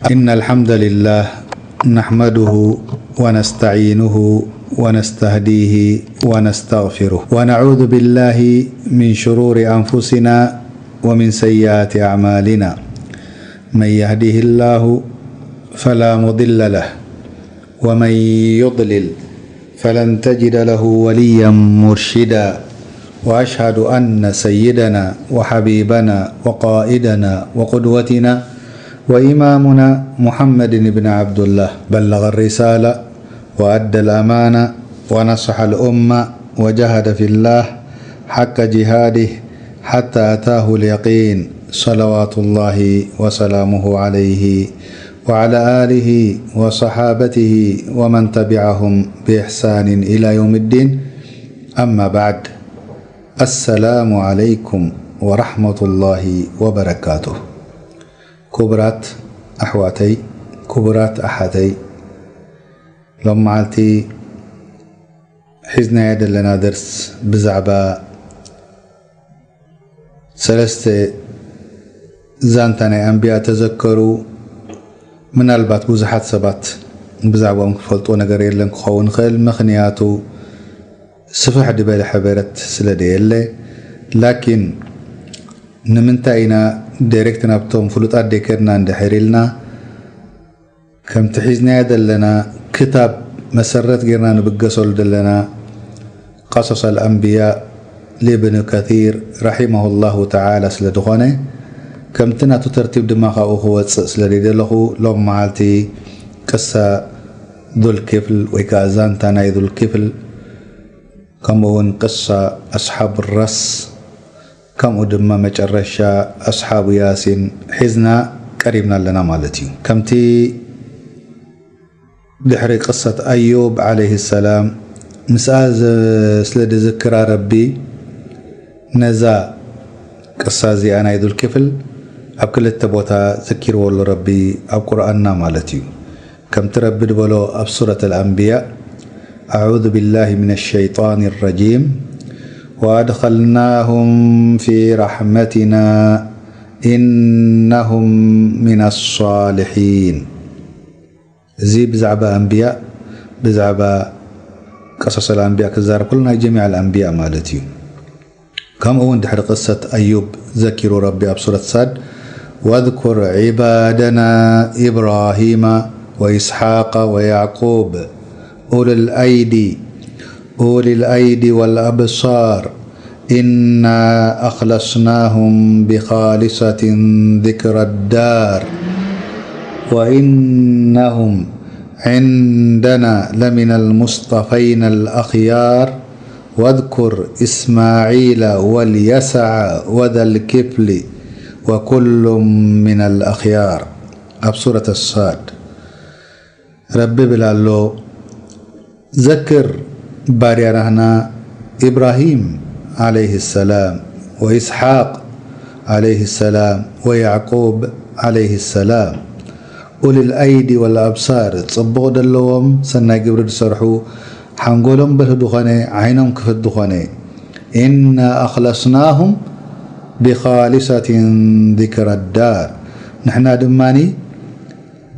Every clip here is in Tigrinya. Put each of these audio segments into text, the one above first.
إن الحمد لله نحمده ونستعينه ونستهديه ونستغفره، ونعوذ بالله من شرور أنفسنا ومن سيئات أعمالنا. من يهده الله فلا مضل له، ومن يضلل فلن تجد له وليا مرشدا. وأشهد أن سيدنا وحبيبنا وقائدنا وقدوتنا وإمامنا محمد بن عبد الله بلغ الرسالة وأدى الأمانة ونصح الأمة وجاهد في الله حق جهاده حتى أتاه اليقين، صلوات الله وسلامه عليه وعلى آله وصحابته ومن تبعهم بإحسان إلى يوم الدين. أما بعد، السلام عليكم ورحمة الله وبركاته. ክቡራት ኣሕዋተይ፣ ክቡራት ኣሓተይ፣ ሎም መዓልቲ ሒዝናዮ ዘለና ደርስ ብዛዕባ ሰለስተ ዛንታ ናይ ኣንብያ ተዘከሩ። ምናልባት ብዙሓት ሰባት ብዛዕባኦም ክፈልጥዎ ነገር የለን ክኸውን ይኽእል፣ ምኽንያቱ ስፍሕ ዝበለ ሕበረት ስለ ደየለ። ላኪን ንምንታይ ኢና ዳይሬክት ናብቶም ፍሉጣት ደይከድና እንድሕር ኢልና፣ ከምቲ ሒዝናዮ ዘለና ክታብ መሰረት ጌርና ንብገሰሉ ዘለና ቀሶስ ኣልኣንብያ ሊብን ከሲር ረሒመሁ ላሁ ተዓላ ስለ ዝኾነ፣ ከምቲ ናቱ ተርቲብ ድማ ካብኡ ክወፅእ ስለ ደይደለኹ፣ ሎም መዓልቲ ቅሳ ዙልኪፍል ወይ ከዓ ዛንታ ናይ ዙልኪፍል፣ ከምኡ እውን ቅሳ ኣስሓብ ራስ፣ ከምኡ ድማ መጨረሻ ኣስሓቡ ያሲን ሒዝና ቀሪብና ኣለና ማለት እዩ። ከምቲ ድሕሪ ቅሰት ኣዩብ ዓለይሂ ሰላም ምስኣ ዝ-፣ ስለ ዝዝክራ ረቢ፣ ነዛ ቅሳ እዚኣ ናይ ዙልኪፍል ኣብ ክልተ ቦታ ዘኪርዎ ኣሎ ረቢ ኣብ ቁርኣንና ማለት እዩ። ከምቲ ረቢ ዝበሎ ኣብ ሱረት ኣልኣንብያ፣ أعوذ بالله من الشيطان الرجيم، وأدخلناهم في رحمتنا إنهم من الصالحين። እዚ ብዛዕባ ኣንብያ፣ ብዛዕባ ቀሶስ ኣልኣንብያ ክዛረብ ከሎ ናይ ጀሚዕ ኣልኣንብያ ማለት እዩ። ከምኡ እውን ድሕሪ ቅሰት ኣዩብ ዘኪሩ ረቢ ኣብ ሱረት ሳድ፣ واذكر عبادنا إبراهيم وإسحاق ويعقوب أولي الأيدي، أولي الأيدي والأبصار إنا أخلصناهم بخالصة ذكر الدار وإنهم عندنا لمن المصطفين الأخيار واذكر إسماعيل واليسع وذا الكفل وكل من الأخيار. ኣብ ሱረት ሳድ ረቢ ይብል ኣሎ፣ ዘክር ባርያ ናህና ኢብራሂም ዓለይሂ ሰላም ወኢስሓቅ ዓለይሂ ሰላም ወያዕቁብ ዓለይሂ ሰላም፣ ኡሊል ኣይዲ ወል ኣብሳር፣ ጽቡቕ ዘለዎም ሰናይ ግብሪ ዝሰርሑ፣ ሓንጎሎም ብርህ ዝኾነ፣ ዓይኖም ክፍት ዝኾነ፣ ኢና ኣኽለስናሁም ብኻሊሰትን ዚክረ ዳር፣ ንሕና ድማኒ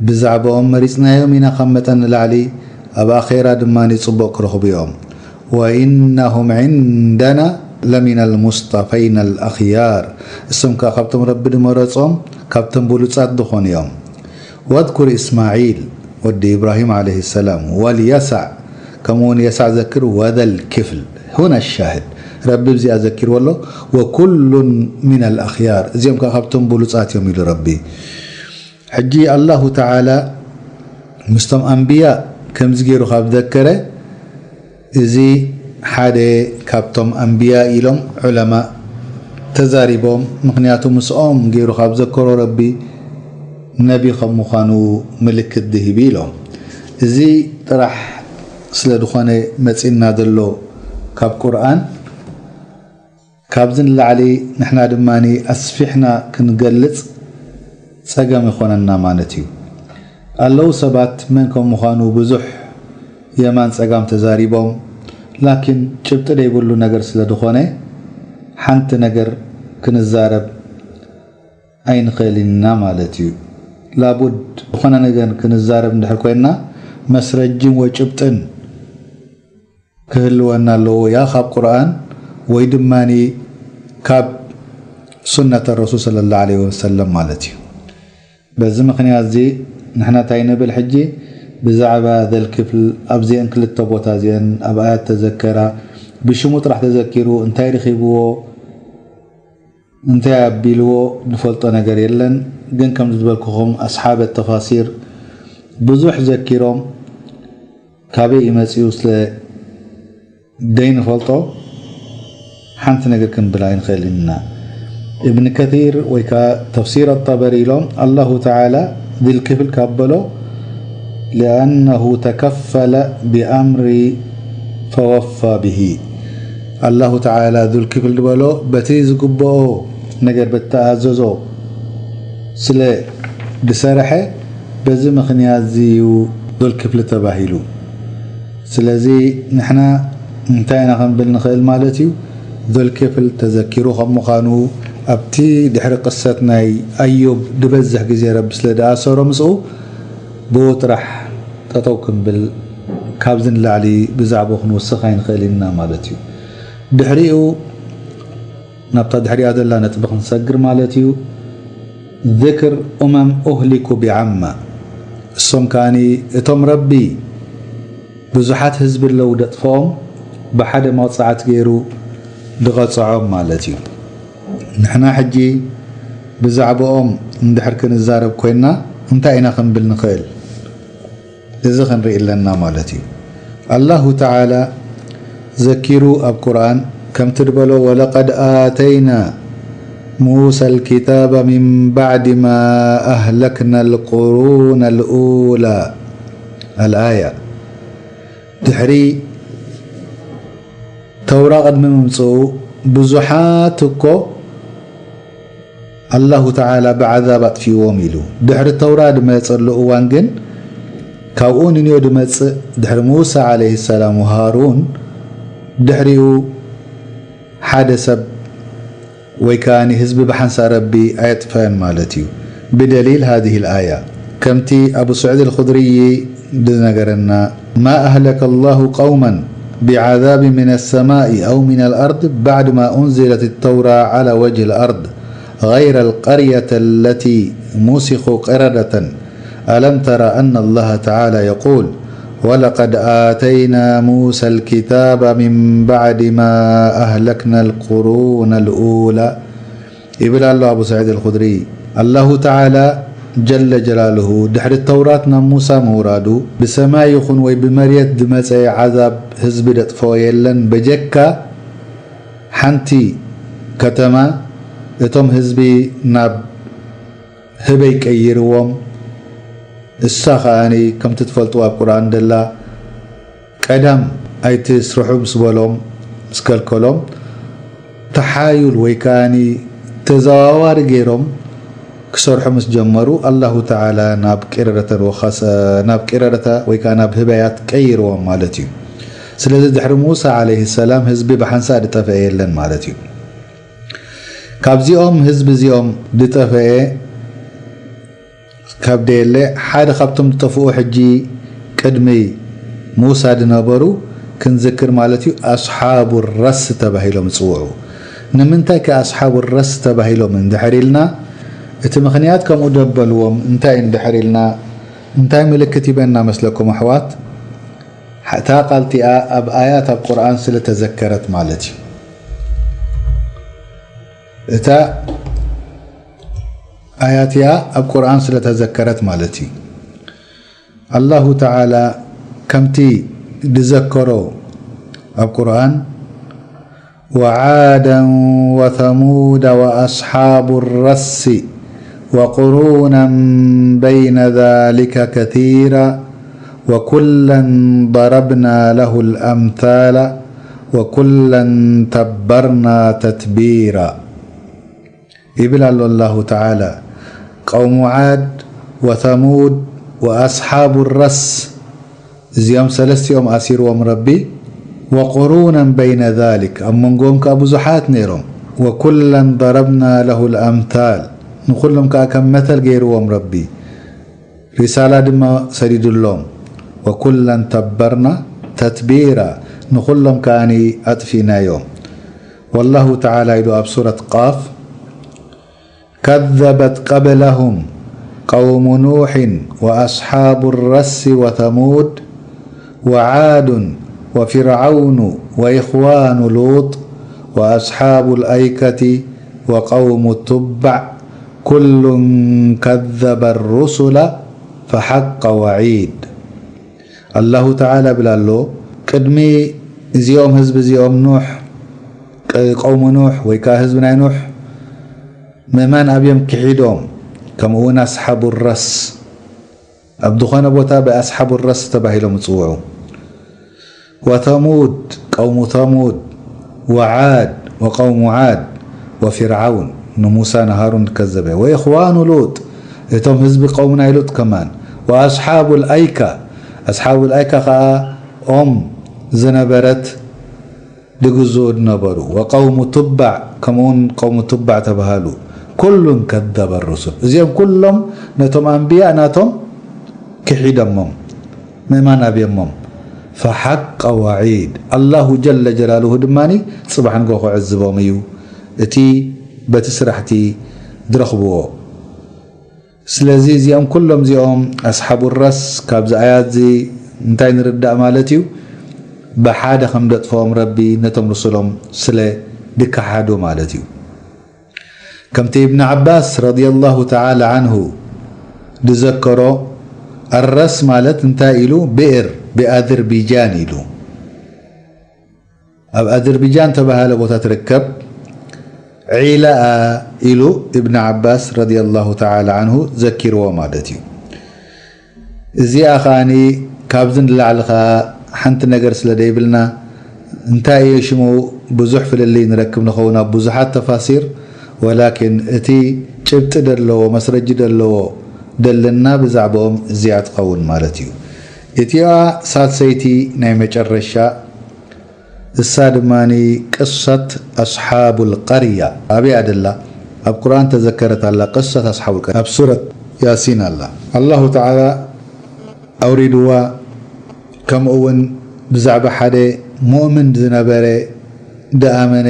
ብዛዕባኦም መሪጽናዮም ኢና፣ ካብ መጠን ንላዕሊ ኣብ ኣኼራ ድማ ጽቡቕ ክረኽቡ እዮም። ወኢነሁም ዒንደና ለሚነል ሙስጠፈይነል ኣኽያር፣ እሶም ከኣ ካብቶም ረቢ ድመረጾም ካብቶም ብሉጻት ዝኾኑ እዮም። ወዝኩር ኢስማዒል ወዲ ኢብራሂም ዓለይሂ ሰላም፣ ወልየሳዕ፣ ከምኡውን የሳዕ ዘክር፣ ወዘል ክፍል። ሁነ ሻህድ፣ ረቢ ብዚኣ ዘኪርዎ ኣሎ፣ ወኩሉን ሚነል ኣኽያር፣ እዚኦም ከኣ ካብቶም ብሉጻት እዮም ኢሉ ረቢ። ሕጂ ኣላሁ ተዓላ ምስቶም ኣንብያ ከምዚ ገይሩ ካብ ዘከረ፣ እዚ ሓደ ካብቶም ኣንብያ ኢሎም ዑለማ ተዛሪቦም። ምኽንያቱ ምስኦም ገይሩ ካብ ዘከሮ ረቢ ነቢ ከም ምዃኑ ምልክት ድሂቡ ኢሎም። እዚ ጥራሕ ስለ ዝኾነ መጺእና ዘሎ ካብ ቁርኣን፣ ካብዚ ንላዕሊ ንሕና ድማ ኣስፊሕና ክንገልጽ ጸገም ይኾነና ማለት እዩ። ኣለዉ ሰባት መን ከም ምዃኑ ብዙሕ የማን ጸጋም ተዛሪቦም፣ ላኪን ጭብጢ ደይብሉ ነገር ስለ ዝኾነ ሓንቲ ነገር ክንዛረብ ኣይንኽእልን ኢና ማለት እዩ። ላቡድ ዝኾነ ነገር ክንዛረብ እንድሕር ኮይና መስረጅን ወጭብጥን ክህልወና ኣለዎ፣ ያ ካብ ቁርኣን ወይ ድማ ካብ ሱነተ ረሱል ሰለላሁ ዐለይሂ ወሰለም ማለት እዩ። በዚ ምኽንያት እዚ ንሕና እንታይ ንብል ሕጂ ብዛዕባ ዘልክፍል ኣብዚአን ክልተ ቦታ እዚአን ኣብ ኣያት ተዘከራ ብሽሙ ጥራሕ ተዘኪሩ እንታይ ረኺብዎ እንታይ ኣቢልዎ ንፈልጦ ነገር የለን። ግን ከም ዝበልኩኹም ኣስሓበ ተፋሲር ብዙሕ ዘኪሮም ካበይ ይመጽኡ ስለ ደይንፈልጦ ሓንቲ ነገር ክንብል ኣይንኽእል ኢና። እብን ከሲር ወይ ከዓ ተፍሲር ኣጠበሪ ኢሎም ኣላሁ ተዓላ ذي الكفل ካብ በሎ لأنه تكفل بأمر فوفى به ኣላሁ ተዓላ ذو الكفل ዝበሎ በቲ ዝግብኦ ነገር በተኣዘዞ ስለ ዝሰረሐ በዚ ምኽንያት እዚ እዩ ذو الكفل ተባሂሉ። ስለዚ ንሕና እንታይ ኢና ክንብል ንኽእል ማለት እዩ? ذو الكفل ተዘኪሩ ከም ምዃኑ ኣብቲ ድሕሪ ቅሰት ናይ ኣዩብ ዝበዝሕ ግዜ ረቢ ስለ ደኣሰሮ ምስኡ ብኡ ጥራሕ ጠጠው ክንብል ካብዚ ንላዕሊ ብዛዕባኡ ክንውስኽ ኣይንኽእል ኢና ማለት እዩ። ድሕሪኡ ናብታ ድሕሪኣ ዘላ ነጥቢ ክንሰግር ማለት እዩ። ذكر أمم أهلكوا بعامة እሶም ከኣኒ እቶም ረቢ ብዙሓት ህዝቢ ኣለዉ ደጥፍኦም ብሓደ መቕጻዕቲ ገይሩ ድቐጽዖም ማለት እዩ። ንሕና ሕጂ ብዛዕባኦም እንድሕር ክንዛረብ ኮይንና እንታይ ኢና ክንብል ንኽእል? እዚ ክንርኢ ኣለና ማለት እዩ። ኣላሁ ተዓላ ዘኪሩ ኣብ ቁርኣን ከምቲ ድበሎ ولقد آتينا موسى الكتاب من بعد ما أهلكنا القرون الأولى الآية ድሕሪ ተውራ ቅድሚ ምምፅኡ ብዙሓት እኮ ኣላሁ ተዓላ ብዓዛብ ኣጥፊዎም ኢሉ። ድሕሪ ተውራ ድመፀሉ እዋን ግን ካብኡ ንንዮ ድመፅእ ድሕሪ ሙሳ ዓለይሂ ሰላም ወሃሩን ድሕሪኡ ሓደ ሰብ ወይ ከኣ ንህዝቢ ብሓንሳእ ረቢ ኣየጥፈአን ማለት እዩ። بدليل هذه الآية ከምቲ ኣቡ ስዒድ الخدري ዝነገረና ما أهلك الله قوما بعذاب من السماء أو من الأرض بعد ما أنزلت التوراة على وجه الأرض غير القرية التي مسخوا قردة ألم تر أن الله تعالى يقول ولقد آتينا موسى الكتاب من بعد ما أهلكنا القرون الأولى ይብል ኣሎ ኣቡ ሰዒድ ኣልኹድሪ። ኣላሁ ተዓላ ጀለ ጀላልሁ ድሕሪ ተውራት ናብ ሙሳ ምውራዱ ብሰማይ ይኹን ወይ ብመሬት ዝመጸ ዓዛብ ህዝቢ ደጥፍኦ የለን በጀካ ሓንቲ ከተማ እቶም ህዝቢ ናብ ህበይ ቀይርዎም። እሳ ከኣኒ ከምቲ ትፈልጥዋ ኣብ ቁርኣን ደላ ቀዳም ኣይትስርሑ ምስ በሎም ምስ ከልከሎም ተሓዩል ወይ ከኣኒ ተዘዋዋሪ ገይሮም ክሰርሑ ምስ ጀመሩ ኣላሁ ተዓላ ናብ ቂረረተ ወኻሰ ናብ ቂረረተ ወይ ከዓ ናብ ህበያት ቀይርዎም ማለት እዩ። ስለዚ ድሕሪ ሙሳ ዓለይሂ ሰላም ህዝቢ ብሓንሳእ ዝጠፍአ የለን ማለት እዩ። ካብዚኦም ህዝቢ እዚኦም ዝጠፍአ ካብ ደየለ ሓደ ካብቶም ዝጠፍኡ ሕጂ ቅድሚ ሙሳ ዝነበሩ ክንዝክር ማለት እዩ ኣስሓቡ ረስ ተባሂሎም ይፅውዑ። ንምንታይ ከ ኣስሓቡ ረስ ተባሂሎም እንድሕር ኢልና እቲ ምኽንያት ከምኡ ደበልዎም እንታይ እንድሕር ኢልና እንታይ ምልክት ይበና መስለኩም ኣሕዋት? እታ ቃል እቲኣ ኣብ ኣያት ኣብ ቁርኣን ስለ ተዘከረት ማለት እዩ። እታ ኣያት እያ ኣብ ቁርኣን ስለ ተዘከረት ማለት እዩ። ኣላሁ ተዓላ ከምቲ ዝዘከሮ ኣብ ቁርኣን وعادا وثمود وأصحاب الرس وقرونا بين ذلك كثيرا وكلا ضربنا له الأمثال وكلا تبرنا تتبيرا ይብል ኣሎ ኣላሁ ተዓላ። ቀውሙ ዓድ ወተሙድ ወኣስሓቡ ረስ እዚኦም ሰለስቲኦም ኣሲርዎም ረቢ። ወቁሩነን በይነ ዛሊክ ኣብ መንጎኦም ከኣ ብዙሓት ነይሮም። ወኩለን ضربنا له الأمثال ንኹሎም ከኣ ከም መተል ገይርዎም ረቢ። ሪሳላ ድማ ሰዲዱሎም። ወኩለን ተበርና ተትቢራ፣ ንኹሎም ከኣኒ ኣጥፊእናዮም። ወላሁ ተዓላ ኢሉ ኣብ ሱረት ቃፍ፣ ከዘበት ቀብለሁም ቀውሙ ኑሕን ወኣስሓቡ ረሲ ወተሙድ ወዓዱን ወፊርዓውኑ ወኢኽዋኑ ሉጥ ወኣስሓቡ ልኣይከቲ ወቀውሙ ቱባዕ ኩሉን ከዘበ ሩሱላ ፈሓቀ ወዒድ። ኣላሁ ተዓላ ይብል ኣሎ፣ ቅድሚ እዚኦም ህዝቢ እዚኦም ኑሕ፣ ቀውሙ ኑሕ ወይ ከኣ ህዝቢ ናይ ኑሕ ምእማን ኣብዮም ክሒዶም፣ ከምኡ እውን ኣስሓቡ ረስ ኣብ ዝኾነ ቦታ ብኣስሓቡ ረስ ተባሂሎም ይጽውዑ። ወተሙድ፣ ቀውሙ ተሙድ፣ ወዓድ፣ ወቀውሙ ዓድ፣ ወፊርዓውን፣ ንሙሳ ንሃሩን ከዘበ፣ ወኢኽዋኑ ሉጥ፣ እቶም ህዝቢ ቀውሚ ናይ ሉጥ ከማን፣ ወኣስሓቡ ልኣይካ፣ ኣስሓቡ ልኣይካ ኸኣ ኦም ዝነበረት ድግዝኡ ዝነበሩ፣ ወቀውሙ ቱባዕ፣ ከምኡውን ቀውሙ ቱባዕ ተባሃሉ። ኩሉን ከዘበ ሩሱል፣ እዚኦም ኩሎም ነቶም ኣንብያ ናቶም ክሒደሞም፣ ምእማን ኣብየሞም። ፈሓቀ ወዒድ፣ ኣላሁ ጀለ ጀላሉሁ ድማ ጽባሕ ንጎ ክዕዝቦም እዩ፣ እቲ በቲ ስራሕቲ ዝረኽብዎ። ስለዚ እዚኦም ኩሎም እዚኦም ኣስሓቡ ረስ ካብዚ ኣያት እዚ እንታይ ንርዳእ ማለት እዩ? ብሓደ ከም ደጥፍኦም ረቢ ነቶም ርሱሎም ስለ ድከሓዱ ማለት እዩ። ከምቲ እብን ዓባስ ረዲየላሁ ተዓላ ዓንሁ ዝዘከሮ፣ ኣረስ ማለት እንታይ ኢሉ? ብእር ብኣዘርቢጃን ኢሉ። ኣብ ኣዘርቢጃን ተባሃለ ቦታ ትርከብ ዒላኣ ኢሉ እብን ዓባስ ረዲየላሁ ተዓላ ዓንሁ ዘኪርዎ ማለት እዩ። እዚኣ ኸኣኒ ካብዚ ንላዕሊ ኸኣ ሓንቲ ነገር ስለ ደይብልና እንታይ እዩ ሽሙ ብዙሕ ፍልልይ ንረክብ ንኸውን ኣብ ብዙሓት ተፋሲር፣ ወላኪን እቲ ጭብጢ ደለዎ መስረጂ ደለዎ ደልና ብዛዕባኦም እዚኣ ትኸውን ማለት እዩ። እቲኣ ሳልሰይቲ ናይ መጨረሻ እሳ ድማ ቅሰት ኣስሓቡል ቀርያ። ኣበይ ኣደላ? ኣብ ቁርኣን ተዘከረት ኣላ። ቅሰት ኣስሓቡል ቀርያ ኣብ ሱረት ያሲን ኣላ። ኣላሁ ተዓላ ኣውሪድዋ። ከምኡ እውን ብዛዕባ ሓደ ሙእምን ዝነበረ ድኣመነ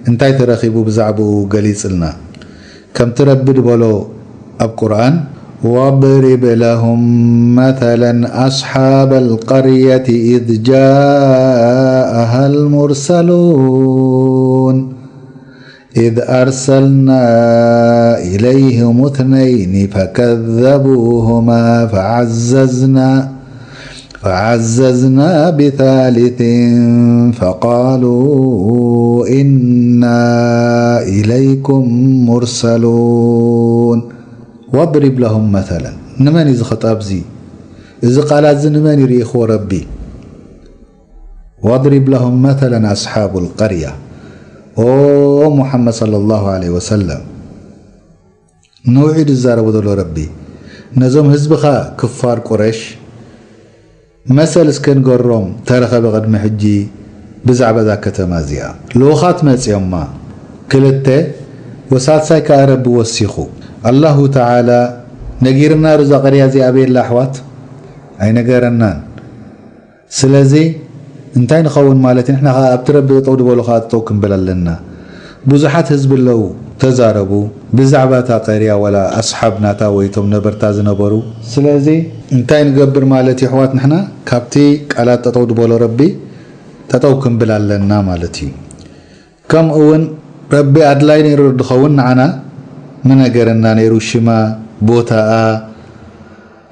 እንታይ ተረኺቡ ብዛዕባኡ ገሊጽልና። ከምቲ ረቢ ዝበሎ ኣብ ቁርኣን፣ واضرب لهم مثلا أصحاب القرية إذ جاءها المرسلون إذ أرسلنا إليهم اثنين فكذبوهما فعززنا فعززنا بثالث فقالوا إنا إليكم مرسلون واضرب لهم مثلا. ንመን እዩ እዚ ኸጣብ እዚ? እዚ ቃላት እዚ ንመን እዩ ርኢኽዎ ረቢ? واضرب لهم مثلا أصحاب القرية. ኦ ሙሓመድ ሰለላሁ ዐለይሂ ወሰለም፣ ንውዒድ ዝዛረቡ ዘሎ ረቢ፣ ነዞም ህዝብኻ ክፋር ቁረሽ መሰል እስከ ንገሮም ተረኸበ ቅድሚ ሕጂ ብዛዕባ እዛ ከተማ እዚኣ። ልኡኻት መጺኦማ፣ ክልተ ወሳልሳይ ከኣ ረቢ ወሲኹ። ኣላሁ ተዓላ ነጊርና ዶ እዛ ቀርያ እዚኣ ኣበየላ ኣሕዋት? ኣይነገረናን። ስለዚ እንታይ ንኸውን ማለት እዩ? ንሕና ኸኣ ኣብቲ ረቢ ጠጠው ዝበሎ ኸኣ ጠጠው ክንብል ኣለና። ብዙሓት ህዝቢ ኣለዉ፣ ተዛረቡ ብዛዕባ እታ ቀርያ ዋላ ኣስሓብ ናታ ወይ እቶም ነበርታ ዝነበሩ። ስለዚ እንታይ ንገብር ማለት እዩ ኣሕዋት? ንሕና ካብቲ ቃላት ጠጠው ዝበሎ ረቢ ጠጠው ክንብል ኣለና ማለት እዩ። ከምኡ እውን ረቢ ኣድላይ ነይሩ ድኸውን ንዓና ምነገረና ነይሩ፣ ሽማ፣ ቦታኣ፣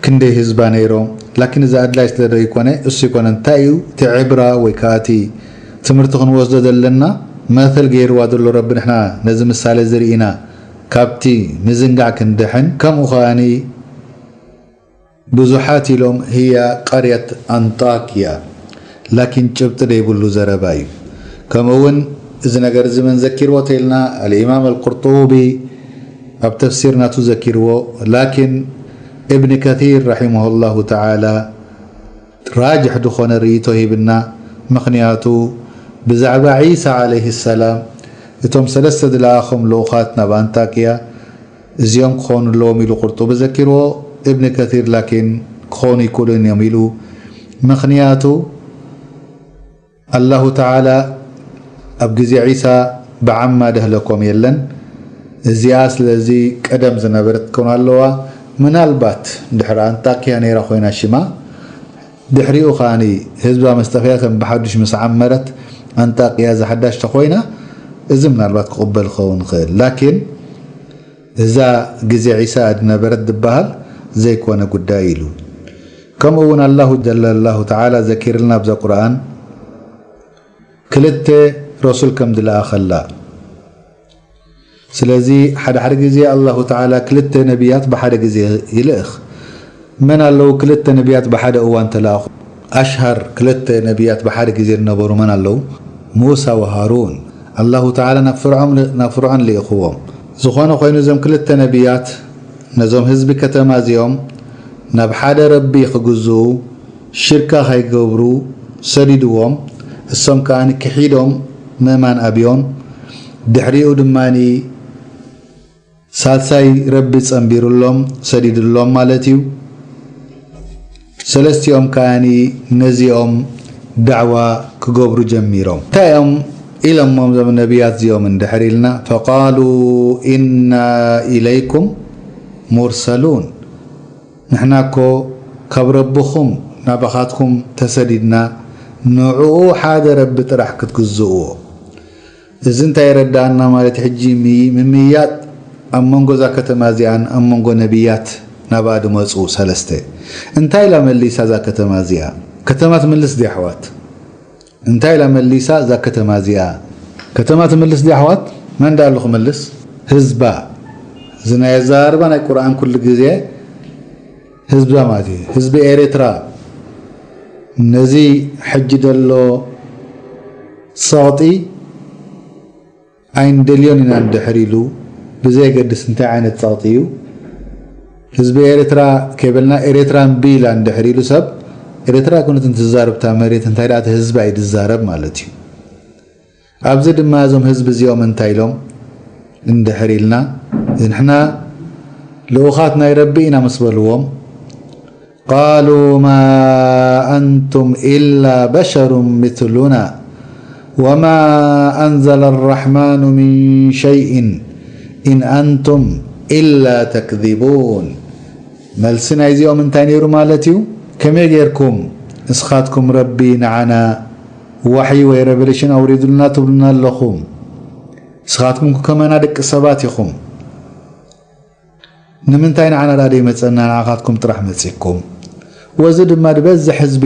ክንደይ ህዝባ ነይሮም። ላኪን እዚ ኣድላይ ስለ ዘይኮነ እሱ ይኮነ። እንታይ እዩ እቲ ዕብራ ወይ ከዓ እቲ ትምህርቲ ክንወስዶ ዘለና? መተል ገይርዋ ዘሎ ረቢ ንሕና ነዚ ምሳሌ እዚ ርኢና ካብቲ ምዝንጋዕ ክንድሕን፣ ከምኡ ከኣኒ ብዙሓት ኢሎም ህያ ቀርየት ኣንጣክያ፣ ላኪን ጭብጢ ደይብሉ ዘረባ እዩ። ከምኡ እውን እዚ ነገር እዚ መን ዘኪርዎ ተኢልና፣ ኣልኢማም ኣልቁርጡቢ ኣብ ተፍሲር ናቱ ዘኪርዎ፣ ላኪን እብኒ ከሲር ረሒመሁ ላሁ ተዓላ ራጅሕ ዝኾነ ርእይቶ ሂብና። ምኽንያቱ ብዛዕባ ዒሳ ዓለይሂ ሰላም እቶም ሰለስተ ዝለኣኾም ልኡኻት ናብ ኣንጣክያ እዚኦም ክኾኑ ኣለዎም ኢሉ ቁርጡቢ ዘኪርዎ። እብን ከሲር ላኪን ክኾኑ ይክእሉን እዮም ኢሉ። ምኽንያቱ ኣላሁ ተዓላ ኣብ ግዜ ዒሳ ብዓማ ደህለኮም የለን። እዚኣ ስለዚ ቀደም ዝነበረት ክትከውን ኣለዋ። ምናልባት ድሕሪ ኣንጣክያ ነይራ ኮይና ሽማ፣ ድሕሪኡ ከኣኒ ህዝባ ምስ ጠፍያ ከም ብሓዱሽ ምስ ዓመረት ኣንጣክያ ዝሓዳሽ ተኮይና፣ እዚ ምናልባት ክቕበል ክኸውን ይኽእል። ላኪን እዛ ግዜ ዒሳ ድነበረት ድበሃል ዘይኮነ ጉዳይ ኢሉ። ከምኡ እውን ኣላሁ ጀለ ላሁ ተዓላ ዘኪርልና ኣብዛ ቁርኣን ክልተ ረሱል ከም ድለኣኸላ። ስለዚ ሓደ ሓደ ግዜ ኣላሁ ተዓላ ክልተ ነቢያት ብሓደ ግዜ ይልእኽ። መን ኣለዉ ክልተ ነቢያት ብሓደ እዋን ተለኣኹ? ኣሽሃር ክልተ ነቢያት ብሓደ ግዜ ዝነበሩ መን ኣለዉ? ሙሳ ወሃሩን። ኣላሁ ተዓላ ናብ ፍርዖን፣ ናብ ፍርዖን ልኢኽዎም። ዝኾነ ኮይኑ እዞም ክልተ ነቢያት ነዞም ህዝቢ ከተማ እዚኦም ናብ ሓደ ረቢ ክግዝኡ ሽርካ ከይገብሩ ሰዲድዎም፣ እሶም ከኣ ክሒዶም ምእማን ኣብዮም። ድሕሪኡ ድማ ሳልሳይ ረቢ ጸንቢሩሎም፣ ሰዲድሎም ማለት እዩ። ሰለስቲኦም ከኣ ነዚኦም ዳዕዋ ክገብሩ ጀሚሮም። እንታይ እዮም ኢሎሞም እዞም ነቢያት እዚኦም እንድሕር ኢልና፣ ፈቃሉ ኢና ኢለይኩም ሙርሰሉን፣ ንሕና እኮ ካብ ረብኹም ናባኻትኩም ተሰዲድና፣ ንዕኡ ሓደ ረቢ ጥራሕ ክትግዝእዎ። እዚ እንታይ የረድኣና ማለት፣ ሕጂ ምይ-፣ ምምይያጥ ኣብ መንጎ እዛ ከተማ እዚኣን ኣብ መንጎ ነቢያት ናብኣ ድመጹ ሰለስተ። እንታይ ኢላ መሊሳ እዛ ከተማ እዚኣ? ከተማ ትምልስ ድያ ኣሕዋት? እንታይ ኢላ መሊሳ እዛ ከተማ እዚኣ? ከተማ ትምልስ ድያ ኣሕዋት? መን ደኣ ኣሎ ክምልስ? ህዝባ። እዚ ናይ ኣዘራርባ ናይ ቁርኣን ኩሉ ግዜ ህዝባ ማለት እዩ። ህዝቢ ኤርትራ ነዚ ሕጂ ዘሎ ጸቕጢ ኣይንደልዮን ኢና እንድሕር ኢሉ፣ ብዘየገድስ እንታይ ዓይነት ጸቕጢ እዩ፣ ህዝቢ ኤርትራ ከይበልና ኤርትራ እምቢ ኢላ እንድሕር ኢሉ ሰብ፣ ኤርትራ ኣይኮነትን ትዛረብ እታ መሬት፣ እንታይ ደኣ እቲ ህዝቢ እዩ ዝዛረብ ማለት እዩ። ኣብዚ ድማ እዞም ህዝቢ እዚኦም እንታይ ኢሎም እንድሕር ኢልና፣ ንሕና ልኡኻት ናይ ረቢ ኢና ምስ በልዎም፣ ቃሉ ማ ኣንቱም ኢላ በሸሩ ምስሉና ወማ ኣንዘለ ኣራሕማኑ ሚን ሸይእን ኢን ኣንቱም ኢላ ተክዚቡን። መልሲ ናይዚኦም እንታይ ነይሩ ማለት እዩ? ከመይ ጌርኩም ንስኻትኩም ረቢ ንዓና ዋሕይ ወይ ሬቨሌሽን ኣውሪዱልና ትብሉና ኣለኹም? ንስኻትኩም ከማና ደቂ ሰባት ኢኹም። ንምንታይ ንዓና ደኣ ደይመጸና፣ ንዓኻትኩም ጥራሕ መጺኩም? ወዚ ድማ ዝበዝሕ ህዝቢ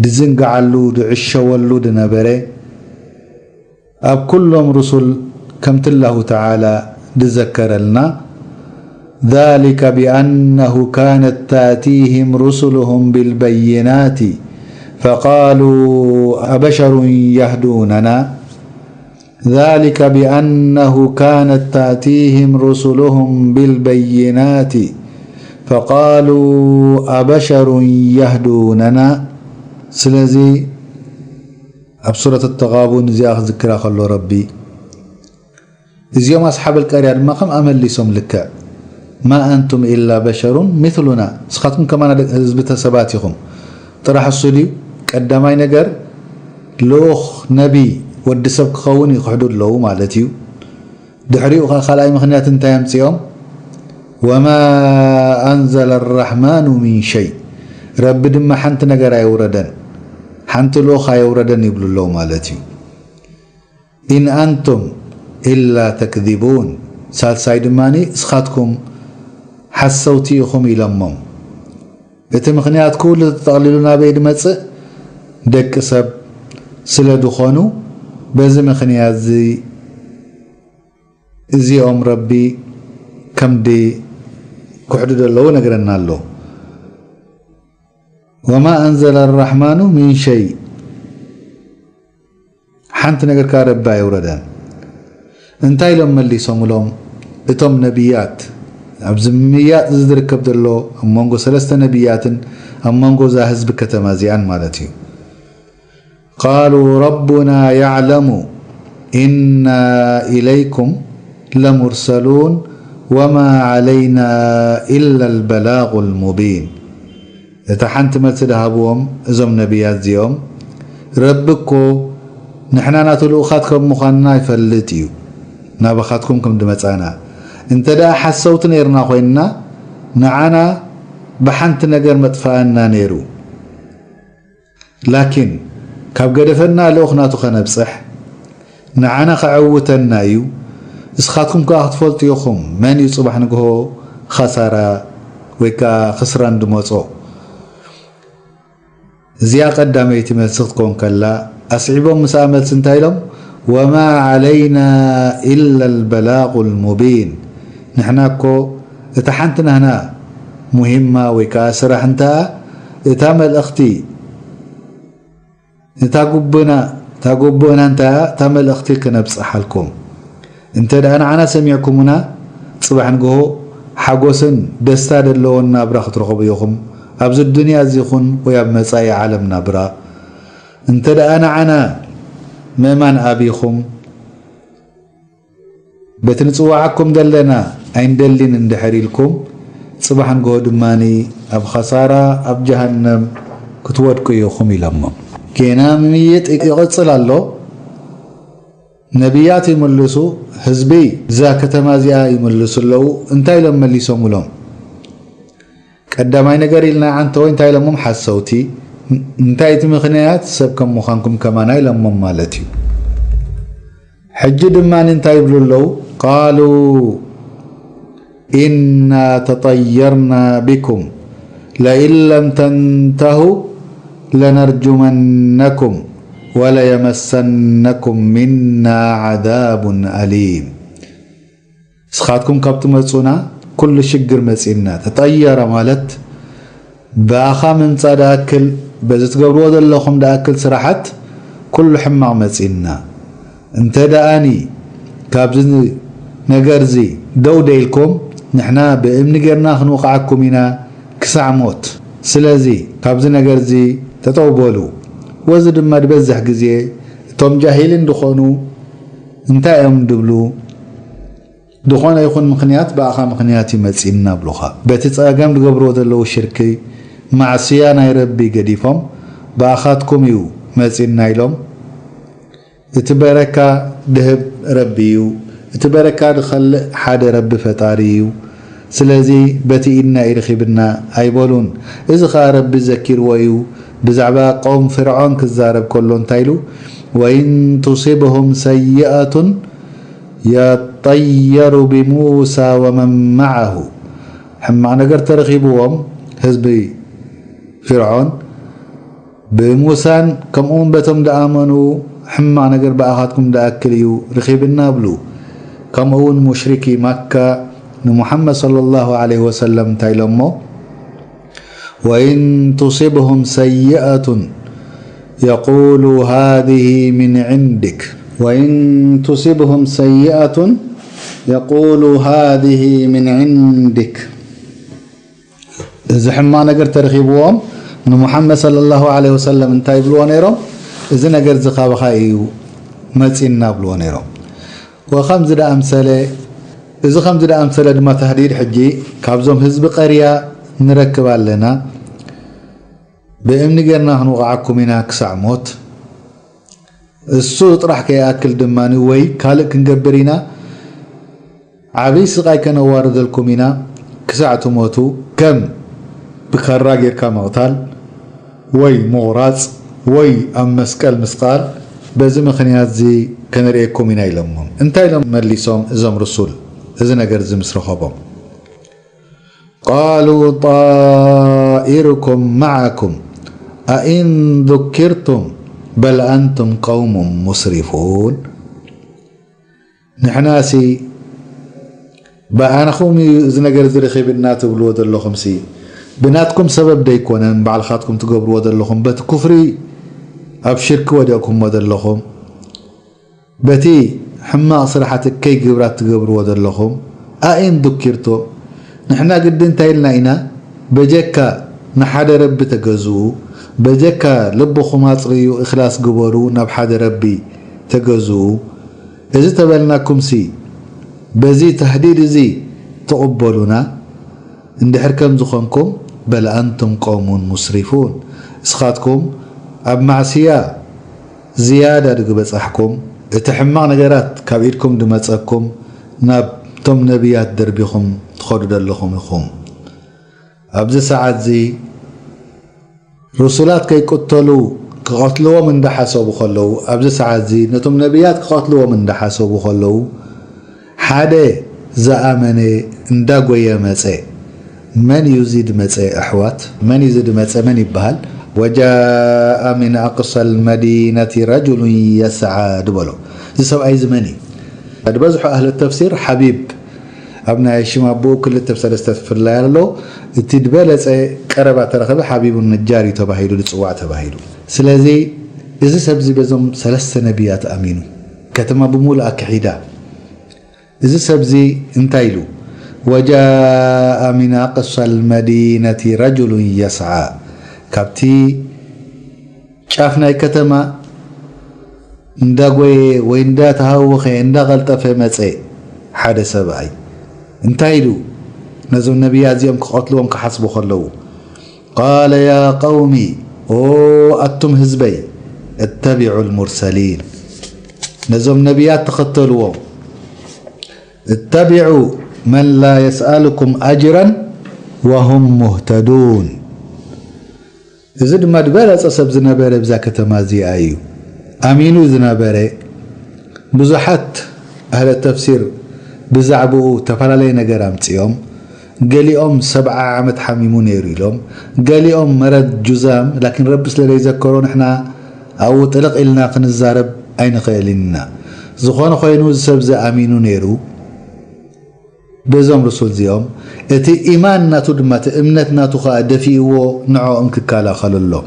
ድዝንግዓሉ፣ ድዕሸወሉ ድነበረ፣ ኣብ ኩሎም ሩሱል ከምቲ ኣላሁ ተዓላ ድዘከረልና፣ ذلك بأنه كانت تأتيهم رسلهم بالبينات فقالوا أبشر يهدوننا ذلك بأنه كانت تأتيهم رسلهم بالبينات فقالوا أبشر يهدوننا. ስለዚ ኣብ ሱረት ተጋቡን እዚኣ ክዝክራ ከሎ ረቢ፣ እዚኦም ኣስሓብ ኣልቀርያ ድማ ከምኣ መሊሶም፣ ልክዕ ማ ኣንቱም ኢላ በሸሩን ሚስሉና፣ ንስኻትኩም ከማና ደቂ ህዝቢ ተሰባት ኢኹም። ጥራሕ እሱ ድዩ? ቀዳማይ ነገር ልኡኽ ነቢ ወዲ ሰብ ክኸውን ይኽሕዱ ኣለዉ ማለት እዩ። ድሕሪኡ ኸዓ ካልኣይ ምኽንያት እንታይ ኣምጺኦም? ወማ ኣንዘለ ኣራሕማኑ ሚን ሸይ፣ ረቢ ድማ ሓንቲ ነገር ኣየውረደን፣ ሓንቲ ልኡኽ ኣየውረደን ይብሉ ኣለዉ ማለት እዩ። ኢን ኣንቱም ኢላ ተክዚቡን፣ ሳልሳይ ድማ እስኻትኩም ሓሰውቲ ኢኹም ኢሎሞም። እቲ ምኽንያት ኩሉ ተጠቕሊሉ ናበይ ድመጽእ? ደቂ ሰብ ስለ ድኾኑ፣ በዚ ምኽንያት እዚ እዚኦም ረቢ ከም ድክሕዱ ዘለዉ ነግረና ኣሎ። ወማ ኣንዘለ ኣራሕማኑ ሚን ሸይ፣ ሓንቲ ነገር ከኣ ረቢ ኣየውረደን። እንታይ ኢሎም መሊሶምሎም እቶም ነቢያት? ኣብዚ ምምያጥ እዚ ዝርከብ ዘሎ ኣብ መንጎ ሰለስተ ነቢያትን ኣብ መንጎ እዛ ህዝቢ ከተማ እዚኣን ማለት እዩ። ቃሉ ረቡና ያዕለሙ ኢና ኢለይኩም ለሙርሰሉን وما علينا إلا البلاغ المبين። እታ ሓንቲ መልሲ ዝሃብዎም እዞም ነቢያት እዚኦም፣ ረቢ እኮ ንሕና ናቱ ልኡኻት ከም ምዃንና ይፈልጥ እዩ፣ ናባኻትኩም ከም ድመጻና። እንተ ደኣ ሓሰውቲ ነይርና ኮይንና፣ ንዓና ብሓንቲ ነገር መጥፋኣና ነይሩ። ላኪን ካብ ገደፈና ልኡኽ ናቱ ከነብጽሕ፣ ንዓና ከዐውተና እዩ። እስኻትኩም ከኣ ክትፈልጡ ኢኹም መን እዩ ጽባሕ ንግሆ ኸሳራ ወይ ከኣ ኽስራን ድመጾ። እዚኣ ቀዳመይቲ መልሲ ክትከውን ከላ፣ ኣስዒቦም ምስኣ መልሲ እንታይ ኢሎም? وما علينا إلا البلاغ المبين። ንሕና እኮ እታ ሓንቲ ናህና ሙሂማ ወይ ከኣ ስራሕ እንተኣ፣ እታ መልእኽቲ፣ እታ ጉብና፣ እታ ጉብእና እንታይ እያ? እታ መልእኽቲ ክነብጽሓልኩም። እንተ ደኣ ንዓና ሰሚዕኩሙና፣ ጽባሕ ንግሆ ሓጎስን ደስታ ዘለዎን ናብራ ክትረኽቡ ኢኹም፣ ኣብዚ ዱንያ እዚ ይኹን ወይ ኣብ መጻኢ ዓለም ናብራ። እንተ ደኣ ንዓና ምእማን ኣቢኹም፣ በቲ ንጽውዓኩም ዘለና ኣይንደልን እንድሕር ኢልኩም፣ ጽባሕ ንግሆ ድማ ኣብ ኸሳራ፣ ኣብ ጀሃነም ክትወድቁ ኢኹም ኢሎሞም። ጌና ምምይጥ ይቕጽል ኣሎ። ነቢያት ይምልሱ፣ ህዝቢ እዛ ከተማ እዚኣ ይምልሱ ኣለዉ። እንታይ ኢሎም መሊሶምሎም? ቀዳማይ ነገር ኢልና ዓንተወይ እንታይ ኢሎሞም? ሓሰውቲ። እንታይ እቲ ምኽንያት? ሰብ ከም ምዃንኩም ከማና ኢሎሞም ማለት እዩ። ሕጂ ድማ እንታይ ይብሉ ኣለዉ? قالوا إنا تطيرنا بكم لئن لم تنتهوا لنرجمنكم وليمسنكم منا عذاب أليم። ንስኻትኩም ካብ ትመጹና ኩሉ ሽግር መጺእና። ተጠየረ ማለት ብኣኻ ምምጻእ ደኣክል፣ በዚ ትገብርዎ ዘለኹም ደኣክል ስራሓት ኩሉ ሕማቕ መጺእና። እንተ ደኣኒ ካብዚ ነገርዚ ደው ደኢልኩም፣ ንሕና ብእምኒ ጌርና ክንውቕዓኩም ኢና ክሳዕ ሞት። ስለዚ ካብዚ ነገርዚ ተጠው በሉ። ወዚ ድማ ዝበዝሕ ግዜ እቶም ጃሂልን ድኾኑ እንታይ እዮም ድብሉ? ድኾነ ይኹን ምኽንያት ብኣኻ ምኽንያት እዩ መጺእና ብሉኻ። በቲ ጸገም ድገብርዎ ዘለዉ ሽርኪ፣ ማዕስያ ናይ ረቢ ገዲፎም ብኣኻትኩም እዩ መጺእና ኢሎም። እቲ በረካ ድህብ ረቢ እዩ፣ እቲ በረካ ድኸልእ ሓደ ረቢ ፈጣሪ እዩ። ስለዚ በቲ ኢድና እዩ ርኺብና ኣይበሉን። እዚ ኸኣ ረቢ ዘኪርዎ እዩ። ብዛዕባ ቀውም ፍርዖን ክዛረብ ከሎ እንታይ ኢሉ? وإن تصبهم سيئة يطيروا بموسى ومن معه። ሕማቕ ነገር ተረኺብዎም ህዝቢ ፍርዖን ብሙሳን ከምኡውን በቶም ዝኣመኑ ሕማቕ ነገር ብኣኻትኩም ዝኣክል እዩ ርኺብና ብሉ። ከምኡውን ሙሽሪኪ ማካ ንሙሓመድ ሰለላሁ ዐለይሂ ወሰለም እንታይ ኢሎሞ? وإن تصبهم سيئة يقولوا هذه من عندك وإن تصبهم سيئة يقولوا هذه من عندك። እዚ ሕማቕ ነገር ተረኺብዎም ንሙሓመድ ሰለላሁ ዐለይሂ ወሰለም እንታይ ይብልዎ ነይሮም? እዚ ነገር እዚ ካባኻ እዩ መጺእና ብልዎ ነይሮም። ወኸምዚ ደኣምሰለ፣ እዚ ኸምዚ ደኣምሰለ ድማ ተህዲድ ሕጂ ካብዞም ህዝቢ ቀርያ ንረክብ ኣለና። ብእምኒ ጌርና ክንወቕዓኩም ኢና ክሳዕ ሞት። እሱ ጥራሕ ከይኣክል ድማ ወይ ካልእ ክንገብር ኢና፣ ዓብዪ ስቓይ ከነዋርደልኩም ኢና ክሳዕ ትሞቱ፣ ከም ብካራ ጌርካ ምቕታል ወይ ምቑራጽ ወይ ኣብ መስቀል ምስቃል፣ በዚ ምኽንያት እዚ ከነርእየኩም ኢና ኢሎሞም። እንታይ ኢሎም መሊሶም እዞም ርሱል እዚ ነገር እዚ ምስ ረኸቦም? قالوا طائركم معكم أئن ذكرتم بل أنتم قوم مسرفون። ንሕናሲ ብኣናኹም እዩ እዚ ነገር እዚ ረኺብና ትብልዎ ዘለኹምሲ፣ ብናትኩም ሰበብ ደይኮነን ባዕልኻትኩም ትገብርዎ ዘለኹም፣ በቲ ኩፍሪ ኣብ ሽርኪ ወዲቕኩምዎ ዘለኹም። በቲ ሕማቕ ስራሓት እከይ ግብራት ትገብርዎ ዘለኹም፣ ኣኢን ذكرتم፣ ንሕና ግዲ እንታይ ኢልና ኢና? በጀካ ንሓደ ረቢ ተገዝኡ፣ በጀካ ልብኹም ኣጽርዩ፣ እኽላስ ግበሩ፣ ናብ ሓደ ረቢ ተገዝኡ። እዚ ተበልናኩምሲ፣ በዚ ተህዲድ እዚ ትቕበሉና? እንድሕር ከም ዝኾንኩም፣ በል ኣንቱም ቀውሙን ሙስሪፉን፣ እስኻትኩም ኣብ ማዕስያ ዝያዳ ድግ በጻሕኩም፣ እቲ ሕማቕ ነገራት ካብ ኢድኩም ድመጸኩም፣ ናብቶም ነቢያት ደርቢኹም ትኸዱ ዘለኹም ኢኹም። ኣብዚ ሰዓት እዚ ርሱላት ከይቅተሉ ክቐትልዎም እንዳሓሰቡ ከለዉ፣ ኣብዚ ሰዓት እዚ ነቶም ነቢያት ክቐትልዎም እንዳሓሰቡ ከለዉ፣ ሓደ ዝኣመነ እንዳጎየ መጸ። መን እዩ እዚ ድመጸ ኣሕዋት? መን እዩ እዚ ድመጸ? መን ይበሃል? وجاء من أقصى المدينة رجل يسعى ድበሎ። እዚ ሰብኣይ እዚ መን እዩ? ዝበዝሑ ኣህለ ተፍሲር ሓቢብ ኣብ ናይ ሽም ኣቦኡ ክልተ ሰለስተ ፍላይ ኣሎ። እቲ ዝበለጸ ቀረባ ተረኸበ ሓቢቡ ነጃር እዩ ተባሂሉ ዝጽዋዕ ተባሂሉ። ስለዚ እዚ ሰብዚ በዞም ሰለስተ ነቢያት ኣሚኑ ከተማ ብምሉኣ ክሒዳ። እዚ ሰብዚ እንታይ ኢሉ? وجاء من أقصى المدينة رجل يسعى ካብቲ ጫፍ ናይ ከተማ እንዳጎየ ወይ እንዳተሃወኸ እንዳቐልጠፈ መጸ ሓደ ሰብኣይ። እንታይ ኢሉ ነዞም ነቢያት እዚኦም ክቐትልዎም ክሓስቡ ከለዉ? قال يا قوم ኦ ኣቱም ህዝበይ اتبعوا المرسلين ነዞም ነቢያት ተኸተልዎም اتبعوا من لا يسألكم أجرا وهم مهتدون እዚ ድማ ዝበለጸ ሰብ ዝነበረ ብዛ ከተማ እዚኣ እዩ ኣሚኑ ዝነበረ። ብዙሓት ኣህለ ተፍሲር ብዛዕባኡ ተፈላለየ ነገር ኣምጽኦም። ገሊኦም ሰብዓ ዓመት ሓሚሙ ነይሩ ኢሎም፣ ገሊኦም መረድ ጁዛም። ላኪን ረቢ ስለ ዘይዘከሮ ንሕና ኣብኡ ጥልቕ ኢልና ክንዛረብ ኣይንኽእልን ኢና። ዝኾነ ኮይኑ እዚ ሰብ እዚ ኣሚኑ ነይሩ። በዞም ርሱል እዚኦም እቲ ኢማን ናቱ ድማ እቲ እምነት ናቱ ኸኣ ደፊእዎ ንዕኦም ክከላኸለሎም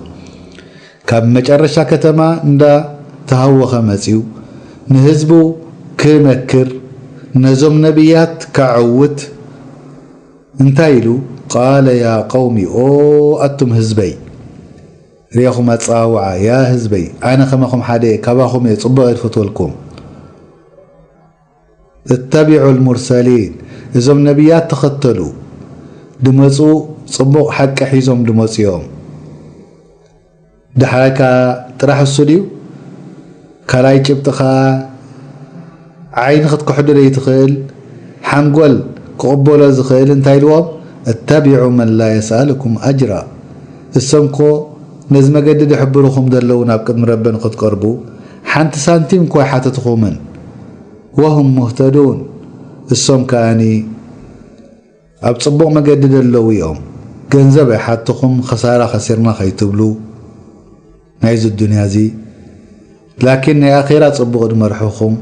ካብ መጨረሻ ከተማ እንዳ ተሃወኸ መጺኡ ንህዝቡ ክመክር ነዞም ነቢያት ከዕውት እንታይ ኢሉ? قال يا قوم ኦ ኣቱም ህዝበይ ርኢኹም ኣጸዋውዓ ያ ህዝበይ ኣነ ከማኹም ሓደ እየ ካባኹም እየ ጽቡቕ እየ ዝፈትወልኩም اتبعوا المرسلين እዞም ነቢያት ተኸተሉ ድመጹ ጽቡቕ ሓቂ ሒዞም ድመጹ እዮም። ዳሕራይ ከኣ ጥራሕ እሱ ድዩ? ካልኣይ ጭብጢ ከኣ ዓይኒ ክትክሕዱ ዘይትኽእል ሓንጎል ክቕበሎ ዝኽእል እንታይ ኢልዎም? اتبعوا من لا يسألكم أجرا እሶም እኮ ነዚ መገዲ ድሕብርኹም ዘለዉ ናብ ቅድሚ ረቢ ንኽትቀርቡ ሓንቲ ሳንቲም እኮ ኣይሓተትኹምን وهم مهتدون እሶም ከኣ ኣብ ጽቡቕ መገዲ ዘለዉ እዮም። ገንዘብ ኣይሓትኹም ኸሳራ ኸሲርና ኸይትብሉ ናይዚ ዱንያ እዚ ላኪን ናይ ኣኼራ ጽቡቕ ድመርሑኹም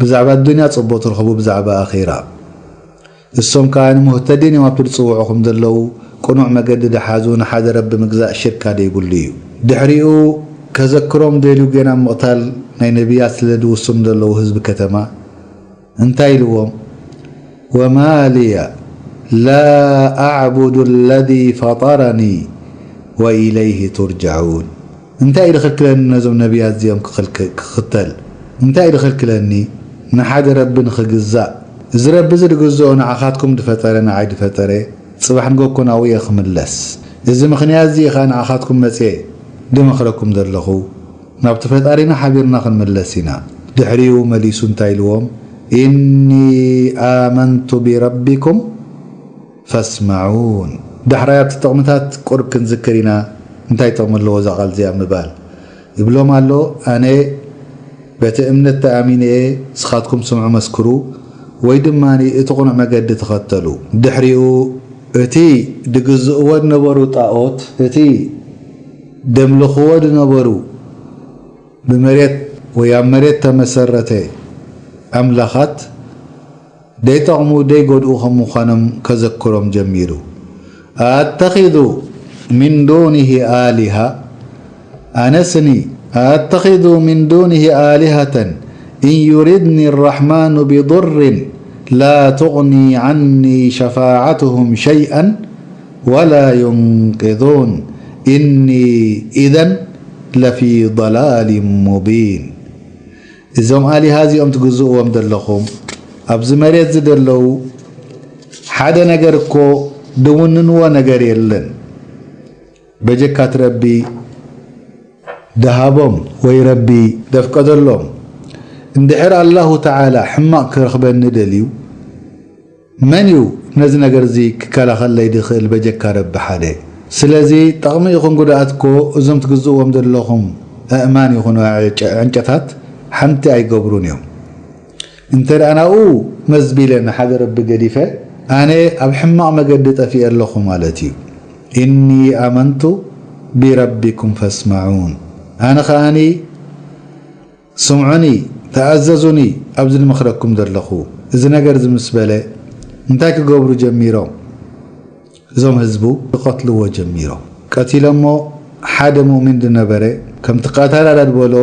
ብዛዕባ ዱንያ ጽቡቕ ትረኽቡ ብዛዕባ ኣኼራ እሶም ከኣ ንሙህተዲን እዮም ኣብቲ ዝጽውዑኹም ዘለዉ ቅኑዕ መገዲ ድሓዙ ንሓደ ረቢ ምግዛእ ሽርካ ደይብሉ እዩ ድሕሪኡ ከዘክሮም ደልዩ ጌና ምቕታል ናይ ነቢያት ስለ ድውስኑ ዘለዉ ህዝቢ ከተማ እንታይ ኢልዎም وما لي لا أعبد الذي فطرني وإليه ترجعون እንታይ እዩ ዝኽልክለኒ ነዞም ነቢያት እዚኦም ክኽተል እንታይ እዩ ዝኽልክለኒ ንሓደ ረቢ ንኽግዛእ እዚ ረቢ እዚ ድግዝኦ ንዓኻትኩም ድፈጠረ ንዓይ ድፈጠረ ጽባሕ ንጎኮ ናብኡ እየ ክምለስ እዚ ምኽንያት እዚ ኸዓ ንዓኻትኩም መጽየ ድመኽረኩም ዘለኹ ናብቲ ፈጣሪና ሓቢርና ክንምለስ ኢና ድሕሪኡ መሊሱ እንታይ ኢልዎም إني آمنت بربكم فاسمعون ዳሕራይ ኣብቲ ጥቕምታት ቁርብ ክንዝክር ኢና እንታይ ጥቕሚ ኣለዎ እዛ ቃል እዚኣ ምባል ይብሎም ኣሎ ኣነ በቲ እምነት ተኣሚነ እየ እስኻትኩም ስምዑ መስክሩ ወይ ድማ እቲ ቁኑዕ መገዲ ተኸተሉ ድሕሪኡ እቲ ድግዝእዎ ዝነበሩ ጣኦት እቲ ደምልኽዎ ዝነበሩ ብመሬት ወይ ኣብ መሬት ተመሰረተ ኣምላኻት ደይጠቕሙ ደይጎድኡ ከም ምዃኖም ከዘክሮም ጀሚሩ ኣተኺዙ ምን ዱኒሂ ኣሊሃ ኣነስኒ ኣተኺዙ ምን ዱኒሂ ኣሊሃተን إن يردن الرحمن بضر لا تغن عني شفاعتهم شيئا ولا ينقذون إني إذا لفي ضلال مبين እዞም ኣሊሃ እዚኦም ትግዝእዎም ዘለኹም ኣብዚ መሬት እዚ ዘለዉ ሓደ ነገር እኮ ድውንንዎ ነገር የለን በጀካት ረቢ ደሃቦም ወይ ረቢ ደፍቀደሎም። እንድሕር ኣላሁ ተዓላ ሕማቕ ክረኽበኒ ደልዩ፣ መን እዩ ነዚ ነገር እዚ ክከላኸለይ ድኽእል በጀካ ረቢ ሓደ? ስለዚ ጠቕሚ ይኹን ጉድኣት እኮ እዞም ትግዝእዎም ዘለኹም ኣእማን ይኹኑ ዕንጨታት ሓንቲ ኣይገብሩን እዮም። እንተ ደኣ ናብኡ መዝቢለ ንሓደ ረቢ ገዲፈ፣ ኣነ ኣብ ሕማቕ መገዲ ጠፊኤ ኣለኹ ማለት እዩ። እኒ ኣመንቱ ቢረቢኩም ፈስማዑን፣ ኣነ ኸኣኒ ስምዑኒ፣ ተኣዘዙኒ ኣብዚ ዝመኽረኩም ዘለኹ። እዚ ነገር እዚ ምስ በለ እንታይ ክገብሩ ጀሚሮም? እዞም ህዝቡ ክቐትልዎ ጀሚሮም። ቀቲሎሞ ሓደ ሙእሚን ዝነበረ ከምቲ ቀታላ ዝበሎ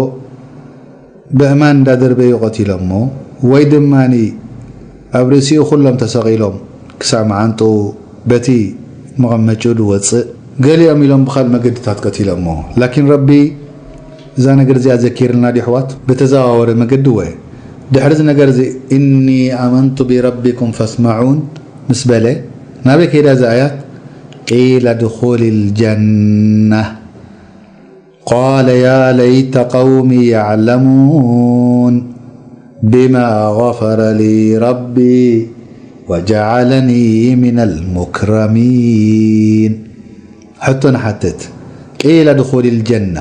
ብእማን እንዳደርበዩ ቀቲሎሞ፣ ወይ ድማ ኣብ ርእሲኡ ኩሎም ተሰቒሎም ክሳብ መዓንጥኡ በቲ መቐመጭኡ ዝወፅእ፣ ገሊኦም ኢሎም ብኻልእ መገድታት ቀቲሎሞ። ላኪን ረቢ እዛ ነገር እዚኣ ዘኪርልና ዲሕዋት ብተዘዋወረ መገዲ ወ ድሕሪ እዚ ነገር እዚ እኒ ኣመንቱ ቢረቢኩም ፈስማዑን ምስ በለ ናበይ ከይዳ እዛ ኣያት? ቂለ ድኹል ልጀና ቃለ ያ ለይተ ቀውሚ ያዕለሙን ብማ غፈረ ሊ ረቢ ወጀዓለኒ ሚነል ሙክረሚን። ሕቶ ንሓትት፣ ቂለ ድኹል ልጀና፣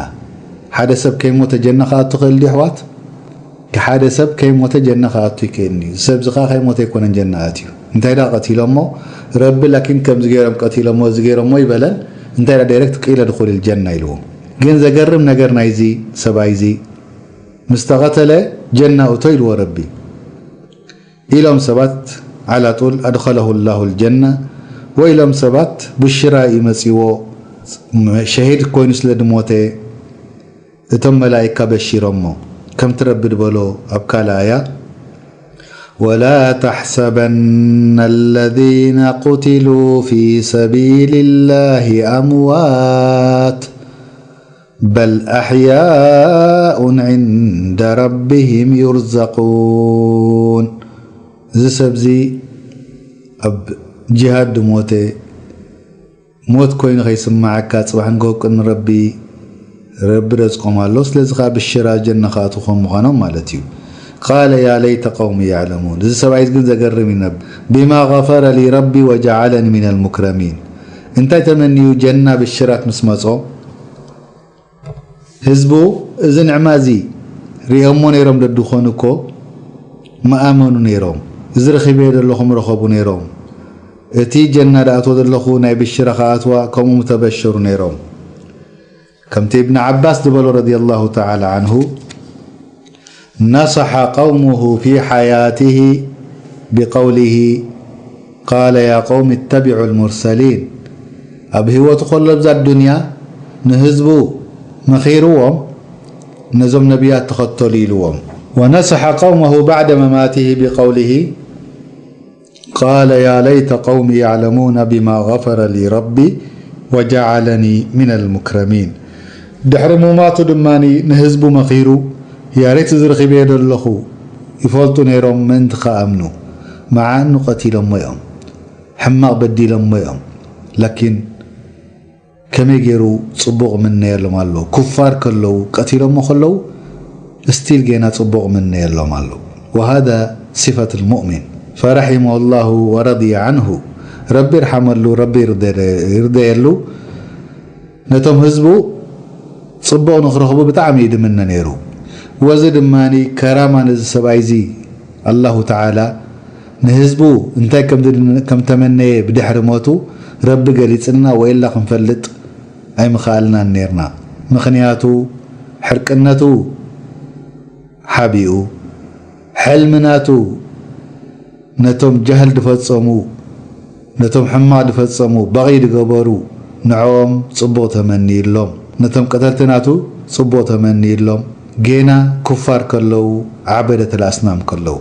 ሓደ ሰብ ከይሞተ ጀና ክኣቱ ክእል ድዩ ኣሕዋት? ሓደ ሰብ ከይሞተ ጀና ክኣቱ ይክእል እዩ። እዚ ሰብ እዚ ከዓ ከይሞተ ኣይኮነን ጀና ኣትዩ። እንታይ ደኣ ቀቲሎሞ? ረቢ ላኪን ከምዚ ገይሮም ቀቲሎሞ፣ እዚ ገይሮሞ ይበለን። እንታይ ደኣ ዳይረክት ቂለ ድኹል ልጀና ኢልዎ። ግን ዘገርም ነገር ናይዚ ሰብኣይ እዚ ምስ ተቐተለ ጀና እቶ ኢልዎ ረቢ። ኢሎም ሰባት ዓላ ጡል ኣድኸለሁ ላሁ ልጀና ወኢሎም ሰባት ብሽራ እዩ መጺዎ። ሸሂድ ኮይኑ ስለ ድሞተ እቶም መላኢካ በሺሮሞ። ከምቲ ረቢ ድበሎ ኣብ ካልእ ኣያ፣ ولا تحسبن الذين قتلوا في سبيل الله أموات بل أحياء عند ربهم يرزقون። እዚ ሰብዚ ኣብ ጂሃድ ድሞተ ሞት ኮይኑ ከይስምዓካ፣ ጽባሕ ንግሆ ቅድሚ ረቢ፣ ረቢ ረዝቆም ኣሎ። ስለዚ ከኣ ብሽራ ጀና ክኣትዉ ከም ምዃኖም ማለት እዩ። ቃለ ያ ለይተ ቀውሚ ያዕለሙን። እዚ ሰብኣይ ግን ዘገርም እዩ። ነብ-፣ ቢማ ገፈረ ሊ ረቢ ወጀዓለኒ ሚነል ሙክረሚን። እንታይ ተመንዩ? ጀና ብሽራት ምስ መጾ፣ ህዝቡ እዚ ንዕማ እዚ ሪኦሞ ነይሮም ደድኾኑ እኮ ምኣመኑ ነይሮም። እዚ ረኺበዮ ዘለኹ ምረኸቡ ነይሮም። እቲ ጀና ድኣትዎ ዘለኹ ናይ ብሽራ ክኣትዋ ከምኡ ምተበሸሩ ነይሮም። ከምቲ እብን ዓባስ ዝበሎ ረዲየላሁ ተዓላ ዓንሁ፣ ነሰሐ ቀውሙሁ ፊ ሓያቲሂ ቢቀውሊሂ ቃለ ያ ቀውሚ እተቢዑ ልሙርሰሊን። ኣብ ህይወቱ ከሎ ኣብዛ ኣዱንያ ንህዝቡ መኺርዎም፣ ነዞም ነቢያት ተኸተሉ ኢልዎም። ወነሰሐ ቀውመሁ ባዕደ መማቲሂ ቢቀውሊሂ ቃለ ያ ለይተ ቀውሚ ያዕለሙነ ቢማ ገፈረ ሊ ረቢ ወጀዓለኒ ሚነል ሙክረሚን። ድሕሪ ምማቱ ድማ ንህዝቡ መኺሩ፣ ያሬት እዚ ረኺበዮ ዘለኹ ይፈልጡ ነይሮም ምእንቲ ክኣምኑ። መዓ እኑ ቀቲሎሞ እዮም፣ ሕማቕ በዲሎሞ እዮም። ላኪን ከመይ ገይሩ ጽቡቕ ምነየሎም ኣሎ? ኩፋር ከለዉ፣ ቀቲሎሞ ከለዉ፣ ስቲል ጌና ጽቡቕ ምነየሎም ኣሎ። ወሃዛ ሲፈት ልሙእሚን ፈረሒመሁ ላሁ ወረድየ ዓንሁ። ረቢ ይርሓመሉ፣ ረቢ ይርደ-፣ ይርደየሉ። ነቶም ህዝቡ ጽቡቕ ንኽረኽቡ ብጣዕሚ እዩ ድምነ ነይሩ። ወዚ ድማ ከራማ ነዚ ሰብኣይ እዚ ኣላሁ ተዓላ ንህዝቡ እንታይ ከም ድን-፣ ከም ተመነየ ብድሕሪ ሞቱ ረቢ ገሊጽልና ወኢላ ክንፈልጥ ኣይምኸኣልናን ኔርና። ምኽንያቱ ሕርቅነቱ ሓቢኡ፣ ሕልሚ ናቱ ነቶም ጃህል ድፈጸሙ፣ ነቶም ሕማቕ ድፈጸሙ፣ በቒ ድገበሩ፣ ንዕኦም ጽቡቕ ተመንዩሎም። ነቶም ቀተልቲ ናቱ ጽቡቕ ተመንዩሎም። ጌና ኩፋር ከለዉ ዓበደት ልኣስናም ከለዉ።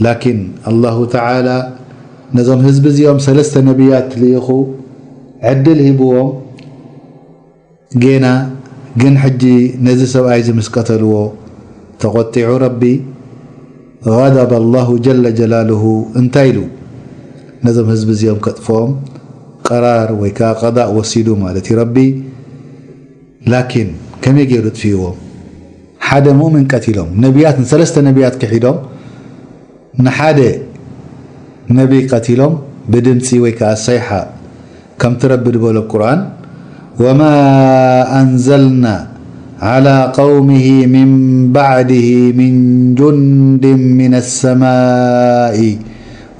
ላኪን ኣላሁ ተዓላ ነዞም ህዝቢ እዚኦም ሰለስተ ነቢያት ልኢኹ ዕድል ሂብዎም። ጌና ግን ሕጂ ነዚ ሰብኣይ እዚ ምስ ቀተልዎ ተቖጢዑ ረቢ፣ غضب الله جل جلاله እንታይ ኢሉ? ነዞም ህዝቢ እዚኦም ከጥፍኦም ቀራር ወይ ከዓ ቀዳእ ወሲዱ ማለት እዩ ረቢ። ላኪን ከመይ ገይሩ ጥፍእዎም? ሓደ ሙእምን ቀቲሎም። ነቢያት፣ ንሰለስተ ነቢያት ክሒዶም ንሓደ ነቢ ቀቲሎም ብድምፂ ወይ ከዓ ሰይሓ ከምቲ ረቢ ዝበሎ ኣብ ቁርኣን፣ وما أنزلنا على قومه من بعده من جند من السماء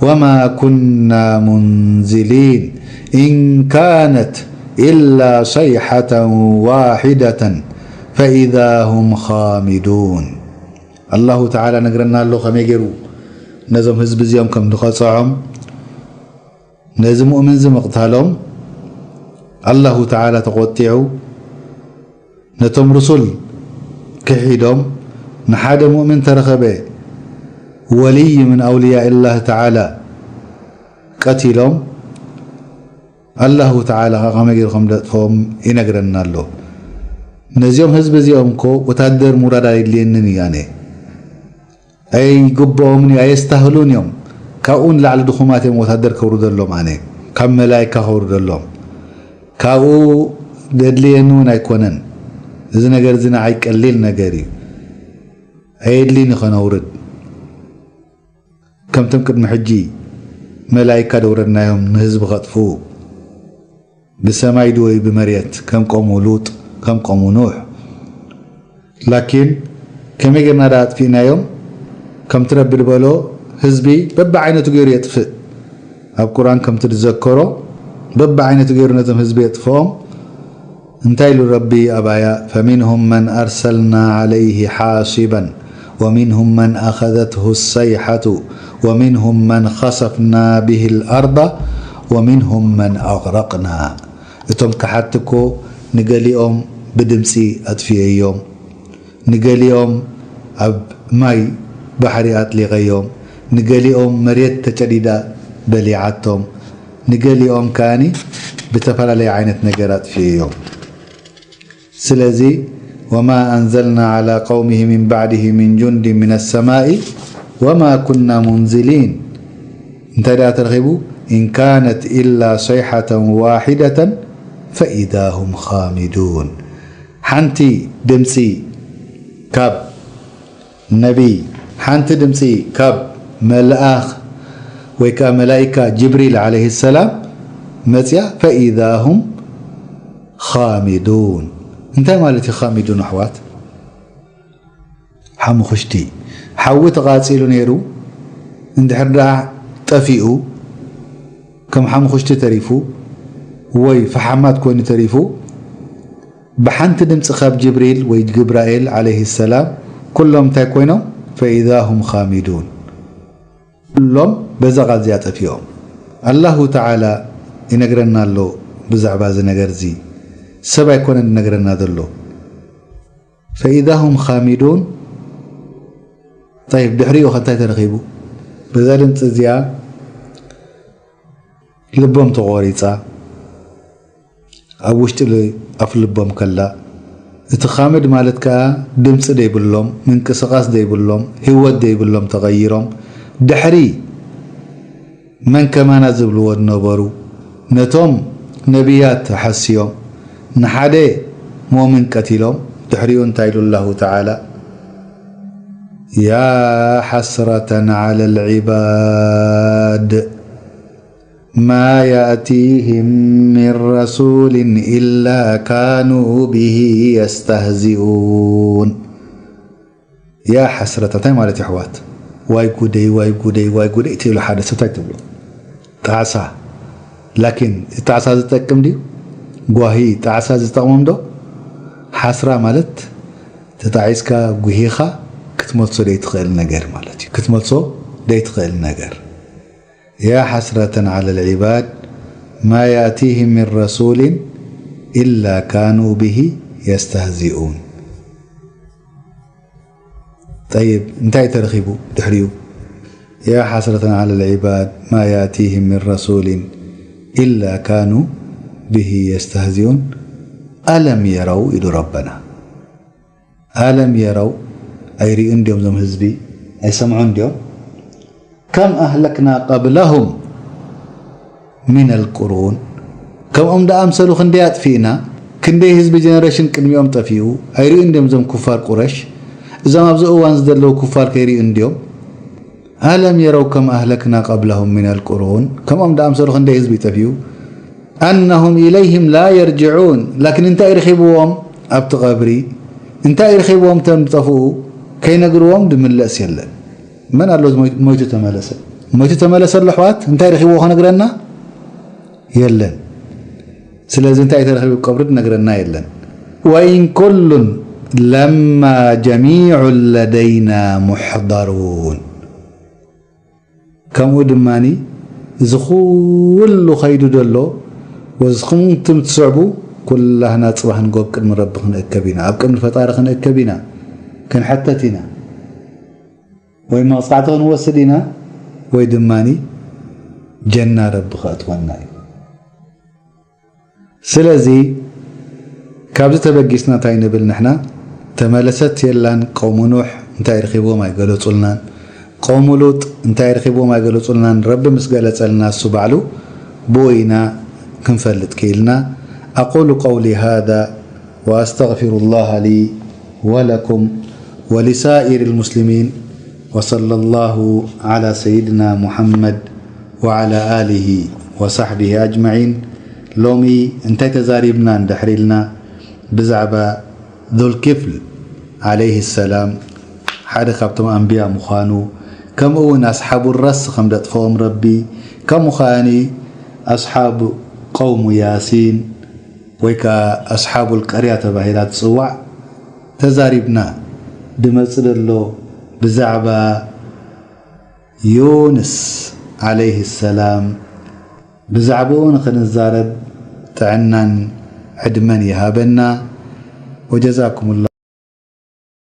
وما كنا منزلين إن كانت إلا صيحة واحدة فإذا هم خامدون. ኣላሁ ተዓላ ነግረና ኣሎ ከመይ ገይሩ ነዞም ህዝቢ እዚኦም ከም ዝቐፅዖም። ነዚ ሙእምን እዚ ምቕታሎም ኣላሁ ተዓላ ተቖጢዑ፣ ነቶም ርሱል ክሒዶም፣ ንሓደ ሙእምን ተረኸበ ወልይ ምን ኣውልያእ ላህ ተዓላ ቀቲሎም፣ ኣላሁ ተዓላ ከ ከመይ ገይሩ ከም ዘጥፍኦም ይነግረና ኣሎ። ነዚኦም ህዝቢ እዚኦም እኮ ወታደር ምውራድ ኣየድልየንን እዩ ኣነ። ኣይግብኦምን እዩ፣ ኣየስታህሉን እዮም። ካብኡ ንላዕሊ ድኹማት እዮም ወታደር ከውርደሎም ኣነ፣ ካብ መላይካ ከውርደሎም። ካብኡ ዘድልየኒ እውን ኣይኮነን። እዚ ነገር እዚ ንዓይ ቀሊል ነገር እዩ። ኣየድልይን እዩ ከነውርድ። ከምቶም ቅድሚ ሕጂ መላይካ ደውረድናዮም ንህዝቢ ከጥፍኡ። ብሰማይ ድዩ ወይ ብመሬት፣ ከም ቆሙ ሉጥ፣ ከም ቆሙ ኑሕ። ላኪን ከመይ ጌርና ደኣ ኣጥፊእናዮም? ከምቲ ረቢ ዝበሎ ህዝቢ በብዓይነቱ ገይሩ የጥፍእ። ኣብ ቁርኣን ከምቲ ዝዘከሮ በብዓይነቱ ገይሩ ነዞም ህዝቢ የጥፍኦም። እንታይ ኢሉ ረቢ ኣብ ኣያ? فمنهم من أرسلنا عليه حاصبا ومنهم من أخذته الصيحة ومنهم من خسفنا به الأرض ومنهم من أغرقنا. እቶም ከሓድቲ እኮ ንገሊኦም ብድምፂ ኣጥፊኤዮም፣ ንገሊኦም ኣብ ማይ ባሕሪ ኣጥሊቐዮም፣ ንገሊኦም መሬት ተጨዲዳ በሊዓቶም፣ ንገሊኦም ከኣኒ ብተፈላለየ ዓይነት ነገር ኣጥፊኤዮም። ስለዚ وما أنزلنا على قومه من بعده من جند من السماء وما كنا منزلين እንታይ ደኣ ተረኺቡ? إن كانت إلا صيحة واحدة فإذا هم خامدون ሓንቲ ድምፂ ካብ ነቢይ፣ ሓንቲ ድምፂ ካብ መልኣኽ ወይ ከዓ መላኢካ ጅብሪል ዓለይሂ ሰላም መፅያ፣ فإذا هم خامدون እንታይ ማለት እዩ خامدون ኣሕዋት? ሓሙኽሽቲ ሓዊ ተቓፂሉ ነይሩ፣ እንድሕር ደኣ ጠፊኡ ከም ሓሙኽሽቲ ተሪፉ ወይ ፈሓማት ኮይኑ ተሪፉ፣ ብሓንቲ ድምፂ ካብ ጅብሪል ወይ ጅብራኤል ዓለይሂ ሰላም ኩሎም እንታይ ኮይኖም? فإذا هم خامدون ኩሎም በዛ ቃል እዚኣ ጠፊኦም። ኣላሁ ተዓላ ይነግረና ኣሎ ብዛዕባ እዚ ነገር እዚ፣ ሰብ ኣይኮነን ዝነግረና ዘሎ። فإذا هم خامدون طيب ድሕሪኡ ከ እንታይ ተረኺቡ? በዛ ድምፂ እዚኣ ልቦም ተቖሪፃ፣ ኣብ ውሽጢ ኣፍ ልቦም ከላ። እቲ ኻምድ ማለት ከኣ ድምፂ ደይብሎም፣ ምንቅስቓስ ደይብሎም፣ ህይወት ደይብሎም ተቐይሮም ድሕሪ መን ከማና ዝብልዎ ዝነበሩ ነቶም ነቢያት ሓስዮም ንሓደ ሙእምን ቀቲሎም። ድሕሪኡ እንታይ ኢሉ ኣላሁ ተዓላ? يا حسرة على العباد ما يأتيهم من رسول إلا كانوا به يستهزئون يا حسرة እንታይ ማለት ኣሕዋት? ዋይ ጉደይ ዋይ ጉደይ ዋይ ጉደይ ትብሉ ሓደ ሰብ እንታይ ትብሉ? ጣዕሳ ላኪን እቲ ጣዕሳ ዝጠቅም ድዩ? ጓሂ ጣዕሳ ዝጠቕሞም ዶ? ሓስራ ማለት ተጣዒስካ ጉሂኻ ክትመልሶ ዘይትኽእል ነገር ማለት እዩ። ክትመልሶ ዘይትኽእል ነገር يا حسرة على العباد ما يأتيهم من رسول إلا كانوا به يستهزئون طيب እንታይ ተረኺቡ ድሕሪኡ? يا حسرة على العباد ما يأتيهم من رسول إلا كانوا به يستهزئون ألم يروا ኢሉ ረበና። ألم يروا ኣይርእዩን ድዮም እዞም ህዝቢ? ኣይሰምዑን ድዮም? كم أهلكنا قبلهم من القرون ከምኦም ደኣምሰሉ ክንደይ ኣጥፊእና፣ ክንደይ ህዝቢ ጀነሬሽን ቅድሚኦም ጠፊኡ። ኣይርእዩ እንድዮም እዞም ኩፋር ቁረሽ? እዞም ኣብዚ እዋን ዘለዉ ኩፋር ከይርእዩ እንድዮም? ألم يروا كم أهلكنا قبلهم من القرون ከምኦም ደኣምሰሉ ክንደይ ህዝቢ ጠፊኡ። أنهم إليهم لا يرجعون ላኪን እንታይ ረኺብዎም ኣብቲ ቀብሪ? እንታይ ረኺብዎም እቶም ዝጠፍኡ? ከይነግርዎም ድምለስ የለን። መን ኣሎ ሞይቱ ተመለሰ? ሞይቱ ተመለሰ ኣሎ ኣሕዋት እንታይ ረኺብዎ ክነግረና? የለን። ስለዚ እንታይ ተረኺቡ ቀብሪ ዝነግረና የለን። وإن كل لما جميع لدينا محضرون ከምኡ ድማ እዚ ኩሉ ከይዱ ዘሎ ወዝኹም ትም ትስዕቡ ኩላህና ጽባሕ ንጎ ኣብ ቅድሚ ረቢ ክንእከብ ኢና፣ ኣብ ቅድሚ ፈጣሪ ክንእከብ ኢና፣ ክንሕተት ኢና። ወይ መቕጻዕቲ ክንወስድ ኢና ወይ ድማ ጀና ረቢ ከእትወና እዩ። ስለዚ ካብዚ ተበጊስና እንታይ ንብል ንሕና? ተመለሰት የላን። ቀውሙ ኑሕ እንታይ ረኺቦም ኣይገለጹልናን። ቀውሙ ሉጥ እንታይ ረኺቦም ኣይገለጹልናን። ረቢ ምስ ገለጸልና እሱ ባዕሉ ብኡ ኢና ክንፈልጥ ክኢልና። أقول قولي هذا وأستغفر الله لي ولكم ولسائر المسلمين وصلى الله على سيدنا محمد وعلى آله وصحبه أجمعين. ሎሚ እንታይ ተዛሪብና እንድሕር ኢልና ብዛዕባ ذو الكفل عليه السلام ሓደ ካብቶም ኣንብያ ምዃኑ ከምኡ እውን ኣስሓቡ ረስ ከም ደጥፈኦም ረቢ ከምኡ ከኣኒ ኣስሓብ ቀውሙ ያሲን ወይ ከዓ ኣስሓቡል ቀርያ ተባሂላ ትጽዋዕ ተዛሪብና። ድመጽእ ዘሎ ብዛዕባ ዩንስ ዓለይህ ሰላም ብዛዕባኡ ንኽንዛረብ ጥዕናን ዕድመን ይሃበና። ወጀዛኩም